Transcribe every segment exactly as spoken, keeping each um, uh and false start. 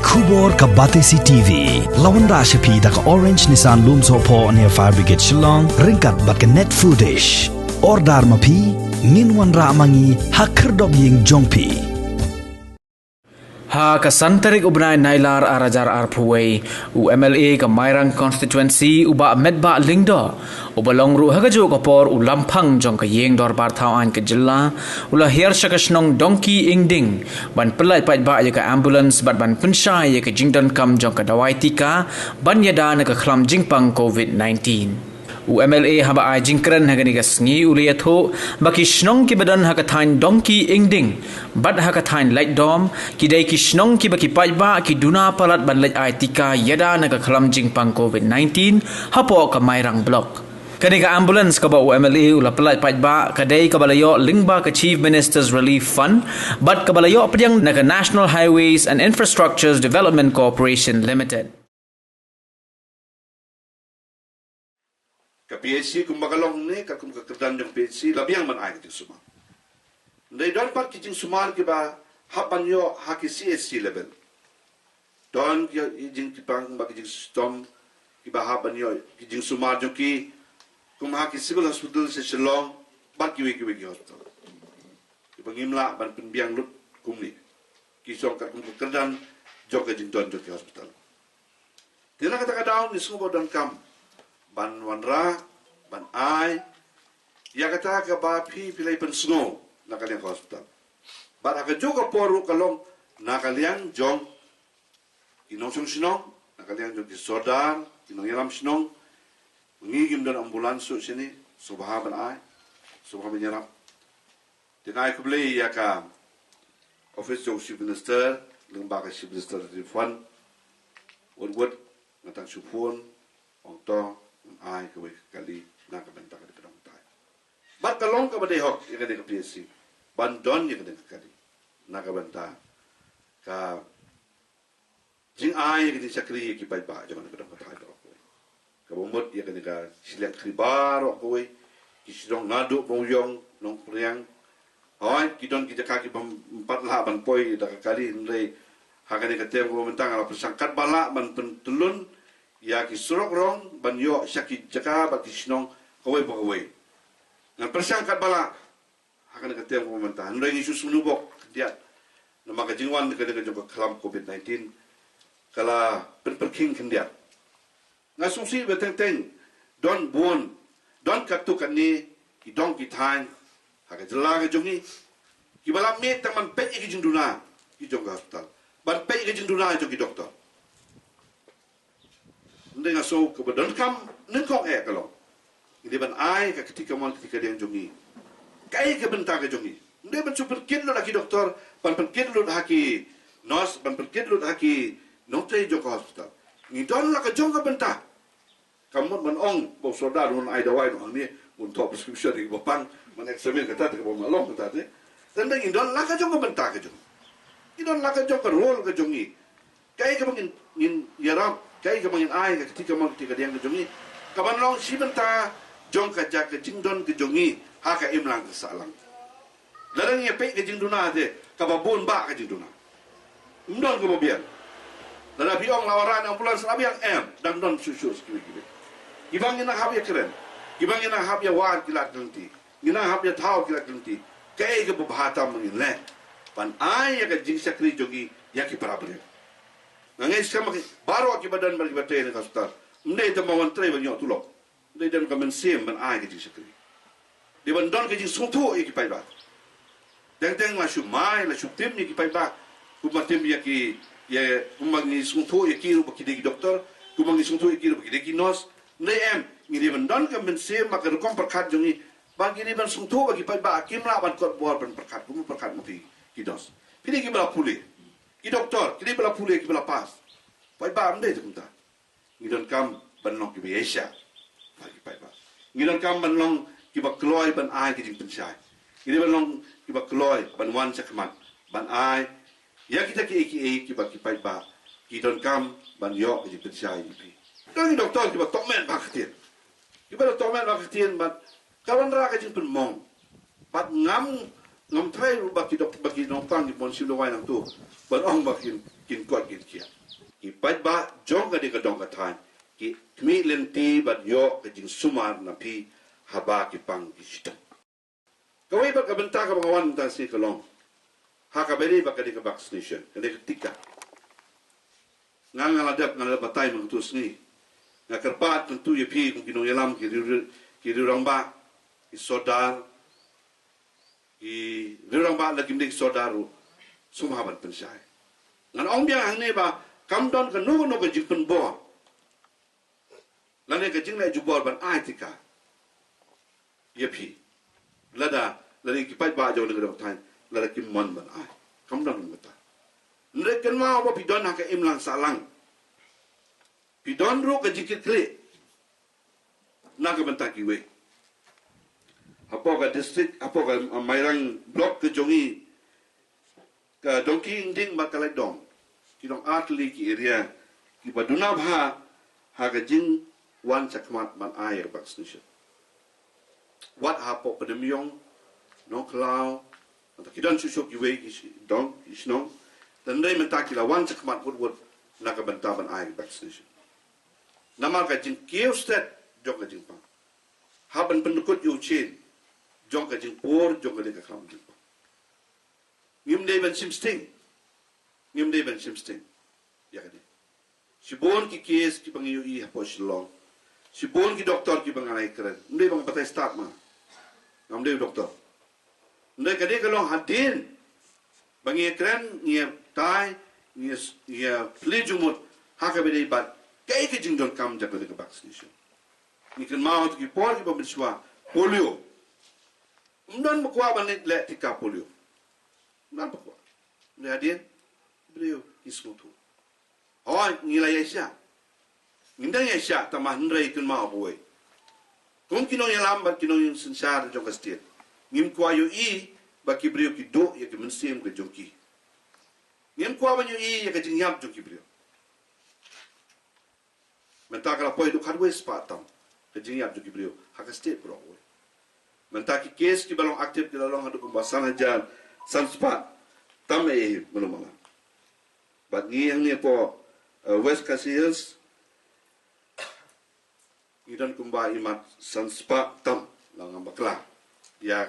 Khubor ka Batesi T V la wanrah sha phi da ka Orange Nissan Lumsohphoh near Fire Brigade Shillong, ryngkat bad ka Net Foodish. Order ma phi, ngin wanrah ma ngi ha khyrdop ïing jong phi. Ha ka san tarik u bnai Nailar ar hajar arphew wei, u M L A ka Mairang Constituency u Bah Metbah Lyngdoh, uba long ruh ha kajuh ka por u Lamphang jong ka Ïing Dorbar Thaw Aiñ ka Jylla, u la hiar sha ka shnong Dongki Ingding ban pyllait paidbah ïa ka ambulance bad ban pynshai ïa ka jingdonkam jong ka dawai tika ban ïada na ka khlam jingpang COVID nineteen. U M L A haba ai jingkren ha kane ka sngi u la ïathuh ba ki shnong kiba don ha ka thaiñ Dongki Ingding bad ha ka thaiñ Laitdom ki dei ki shnong kiba ki paidbah ki duna palat ban leit ai tika ïada na ka khlam jingpang COVID nineteen hapoh ka Mairang Block. Kane ka ambulance kaba u M L A u la pyllait paidbah ka dei kaba la ïoh lyngba ka Chief Minister's Relief Fund bad kaba la ïoh pdiang na ka National Highways and Infrastructures Development Corporation Limited. Ka P H C kumba ka long ne, ka kum ka kyrdan jong P H C la biang ban ai ka jingsumar. Ndei don pat ki jingsumar kiba hap ban ïoh ha ki C H C level. Don ki jingtipang ba ki jingshitom kiba hap ban ïoh ki jingsumar jong ki, kum ha ki civil hospital sha Shillong bad kiwei kiwei ki hospital. Kiba ngim lah ban pynbiang lut kumne. Ki shong kat kum ka kyrdan jong ka jingdon jong ki hospital. Te na kata ka daw ngi sngew ba donkam ban wanrah, ban ai ïa kata kaba phi phi la pynsngew na ka liang ka hospital. Bad ha kajuh ka por ruh ka long na ka liang jong ki nongshong shnong, na ka liang jong ki sordar, ki nongïalam shnong. Ngi kim don ambulance shuh shane, sngewbha ban ai, sngewbha ban ïarap. Te nga ai khublei ïa ka office jong Chief Minister lyngba ka Chief Minister Relief Fund. Wut wut nga tang shu phone, ong to ngan ai kawei ka kali na ka bynta ka dei ka dong tai. Bad ka long kaba dei hok ïa kane ka P H C ban don ïa kane ka kali na ka bynta ka jingai ïa ka jingshakri ïa ki paidbah jong kane ka dong ka thaiñ baroh kawei. Kaba mut ïa kane ka shiliang khri baroh kawei, ki shnong naduh Mawïong, Nongpyniang. Hooid ki don ki jaka kiba ym pat lah ban poi da ka kali, hynrei ha kane ka term kaba mynta nga la pyrshang katba lah ban pyntyllun ïa ki surok rong ban ïoh sha ki jaka bad ki shnong kawei pa kawei. Ngan pyrshang katba lah ha kane ka term kaba mynta. Hynrei ngi shu sngewbok khyndiat namar ka jingwan kane ka jong ka khlam COVID nineteen ka la pynpyrkhing khyndiat. Nga sngewsih ba teng teng don bun, don katto katne ki dong ki thaiñ ha ka jylla ka jong ngi kiba la mih tang ban peit ïa ki jingduna ki jong ka hospital, ban peit ïa ki jingduna jong ki doktor. Hynrei nga sngew kaba donkam nyngkong eh ka long, ngi dei ban ai ka kti kamon kti kadiang jong ngi. Kaei ka bynta ka jong ngi? Ngi dei ban shu pynkit lut ha ki doktor, ban pynkit lut ha ki nurse, ban pynkit lut ha ki nongtrei jong ka hospital. Ngi don la ka jong ka bynta. Ka mut ban ong ba u sordar un ai dawai noh hangne, un thoh prescription ïa kiba pang ban examine kata te kaba ym lah long kata te. Tang ba ngi don la ka jong ka bynta ka jong ngi. Ngi don la ka jong ka role ka jong ngi. Kaei kaba ngin, ngin ïarap, kaei kaba ngin ai ka kti kamon kti kadiang ka jong ngi, ka ban long shi bynta jong ka jaka jingdon ka jong ngi ha ka imlang ka sahlang. Lada ngi ïa peit ka jingduna te kaba bun bah ka jingduna. Ym don kaba biang. Lada phi ong la wanrah na ambulance la biang, em, dang don shuh shuh sa kiwei kiwei. Kiba ngi nang hap ïa kren, kiba ngi nang hap ïa wad ki lad ki lynti, ngi nang hap ïa thaw ki lad ki lynti. Kaei kaba bha tam ba ngin leh ban ai ïa ka jingshakri jong ngi ïa ki para briew. Nga ngeit skhem ba ki baroh kiba don bad kiba trei na ka hospital, ym dei tang ban wan trei ban ïoh tulop. Dei don ka mynsiem ban ai ka jingshakri. Dei ban don ka jingsngewthuh ïa ki paidbah. Teng teng la shu mai, la shu tim ïa ki paidbah. Kumba tim ïa ki, ïa, kumba ngi sngewthuh ïa ki ruh ba ki dei ki doktor, kumba ngi sngewthuh ïa ki ruh ba ki dei ki nurse. Hynrei em, ngi dei ban don ka mynsiem ba ka rukom pyrkhat jong ngi, ba ngi dei ban sngewthuh ba ki paidbah kim lah ban kot bor ban pyrkhat, kumba pyrkhat ma phi ki nurse. Phi dei kiba la pule. Ki doktor ki dei ba la pule, kiba la pass. Paidbah ym dei te kumta. Ngi donkam ban long kiba ïaishah bad ki paidbah. Ngi donkam ban long kiba kloi ban ai ki jingpynshai. Ngi dei ban long kiba kloi ban wan shakhmat ban ai ïa kita kiei kiei kiba ki paidbah ki donkam ban ïoh ki jingpynshai ïa phi. Don ki doktor kiba tohmet bha ka ktien, kiba la tohmet bha ka ktien bad ka wanrah ka jingpynmong. Bad ngam, ngam tharai ruh ba ki dok, ba ki nongpang ki mon shim dawai nangto ban ong ba kin, kin koit kin khiah. Ki paidbah jong kane ka dong ka thaiñ ki khmih lynti bad ïoh ka jingsumar na phi haba ki pang ki shitom. Kawei pat ka bynta kaba nga wan mynta ka sngi ka long ha kaba ïadei bad kane ka vaccination, kane ka tika. Nga nga la dep, nga la dep batai mynta ka sngi. Nga kyrpad kyntu ïa phi kum ki nongïalam, ki riew, ki riew rangbah, ki sordar, ki riew rangbah lane kim dei ki sordar ruh, sngewbha ban pynshai. Ngan ong biang hangne ba kam don kano kano ka jingpynbor lane ka jingleh jubor ban ai tika ïa phi. Lada, lada ki paidbah jong kane ka dong thaiñ, lada kim mon ban ai, kam don kumta. Hynrei kynmaw ba phi don ha ka imlang sahlang. Phi don ruh ka jingkitkhlieh na ka bynta kiwei. Hapoh ka district, hapoh ka, uh, Mairang block ka jong ngi, ka Dongkynding bad ka Laitdom, ki long ar tylli ki area kiba duna bha ha ka jingwan shakhmat ban ai ïa ka vaccination. Wat hapoh Pynemyong, Nongkhlaw, mynta ki don shuh shuh kiwei ki shi-, dong, ki shnong. Hynrei mynta ki la wan shakhmat wut wut na ka bynta ban ai vaccination. Namar ka jingkiew stet jong ka jingpang, hap ban pyndykut ïa u shin jong ka jingpur jong kane ka khlam jingpang. Ngim dei ban shim sting. Ngim dei ban shim sting ïa kane. Shibun ki case kiba ngi ïohi hapoh Shillong, shibun ki doktor kiba nga la ïakren. Ngim dei ban batai stad ma, ngam dei u doktor. Hynrei kane ka long hadien ba ngi ïakren, ngi ïatai, ngi ïa, ngi ïaplie jingmut ha kaba ïadei bad kaei ka jingdonkam jong kane ka vaccination. Ngi kynmaw ha ki por kiba mynshuwa, polio. Ym don ba kwah ban leh tika polio. Ym don ba kwah. Hynrei hadien, briew ki sngewthuh. Hooid, ngi la ïaishah. Ngin dang ïaishah, tangba hynrei kynmaw kawei. Kum ki nongïalam bad ki nongsynshar jong ka state, ngim kwah ïohi ba ki briew ki duh ïa ki mynsiem ka jong ki. Ngim kwah ban ïohi ïa ka jingïap jong ki briew. Mynta ka la poi haduh khatwei spah tam ka jingïap jong ki briew ha ka state baroh kawei. Mynta ki case kiba long active ki la long haduh kumba san hajar san spah tam eh, mano mano. Bad ngi hangne hapoh, eh, West Khasi Hills, ngi don kumba imat san spah tam, la ngam bakla, ïa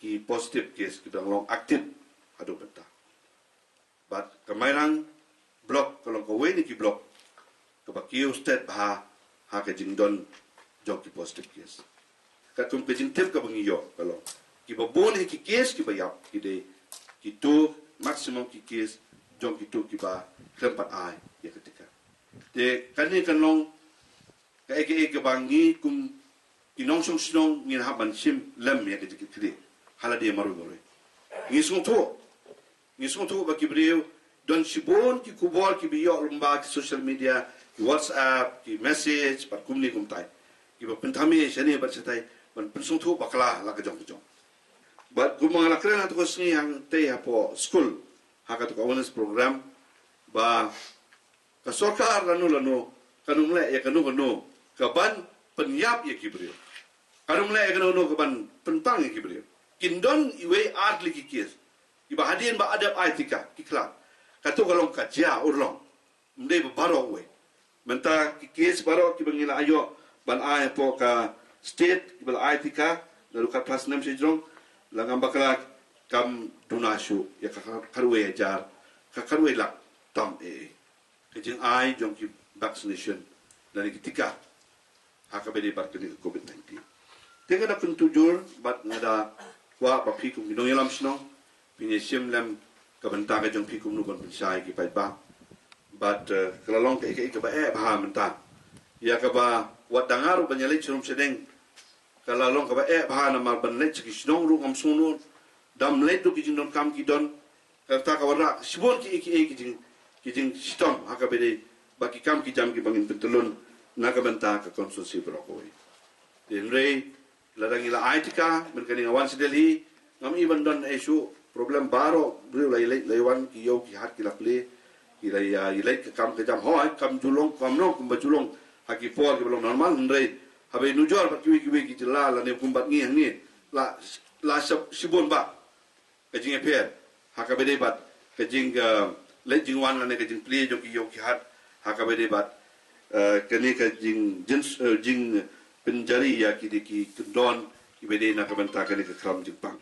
ki positive case kiba long active haduh mynta. Bad ka Mairang block ka long kawei na ki block kaba kiew stet bha ha ka jingdon jong ki positive case. Katkum ka jingtip kaba ngi ïoh ka long, kiba bun hi ki case kiba ïap ki dei kito, maximum ki case jong kito kiba khlem pat ai ïa ka tika. Te kane kan long kaei kaei kaba ngi kum ki nongshong shnong ngin hap ban shim lem ïa ka jingkitkhlieh ha lade marwei marwei. Ngi sngewthuh, ngi sngewthuh ba ki briew, don shibun ki khubor kiba ïoh lyngba ki social media, ki WhatsApp, ki message bad kumne kumtai, kiba pynthame shane bad shatai ban pynsngewthuh bakla la ka jong ka jong. Bad kumba nga la kren ha kato ka sngi hangtei hapoh skul ha kato ka awareness program, ba ka sorkar lano lano kan ym leh ïa kano kano kaban pynïap ïa ki briew, kan ym leh ïa kano kano kaban pynpang ïa ki briew. Kin don iwei ar tylli ki case kiba hadien ba la dep ai tika ki khlad. Kato ka long ka jia urlong, ym dei ba baroh kawei. Mynta ki case baroh kiba ngi la ïoh ban ai hapoh ka state kiba la ai tika naduh khatphra snem sha jrong, la ngam bakla, kam duna shuh ïa ka khatwei hajar, ka khatwei lak tam eh, eh. Ka jingai jong ki vaccination lane ki tika ha kaba ïadei bad kane ka COVID nineteen. Te nga da kyntu jur bad nga da kwah ba phi kum ki nongïalam shnong phin ïa shim lem ka bynta ka jong phi kumno ban pynshai ki paidbah. Bad, eh, ka la long kaei kaei kaba eh bha mynta, ïa kaba wat da nga ruh ban ïaleit sharum shadeng, ka la long kaba eh bha namar ban leit sha ki shnong ruh ngam sngewnud, dam leit ruh ki jingdonkam ki don. Kata ka wanrah shibun kiei kiei ki jing, ki jingshitom ha kaba ïadei bad ki kam ki jam kiba ngin pyntyllun na ka bynta ka constituency baroh kawei. Te hynrei lada ngi la ai tika, mynta kane nga wan sha Delhi, ngam i ban don issue, problem baroh briew la ïaleit la ïawan, ki ïew ki hat ki la plie, ki la ïa, ïaleit ka kam ka jam, hooid kam ju long, kam long kumba ju long ha ki por kiba long normal, hynrei haba nujor bad kiwei kiwei ki jylla lane kum bad ngi hangne, la, la shib-, shibun bha ka jingïapher ha kaba ïadei bad ka jing, eh, leit jingwan lane ka jingplie jong ki ïew ki hat ha kaba ïadei bad kane ka jing jin jing pynjari ïa ki dei ki kyndon kiba dei na ka bynta kane ka khlam jingpang.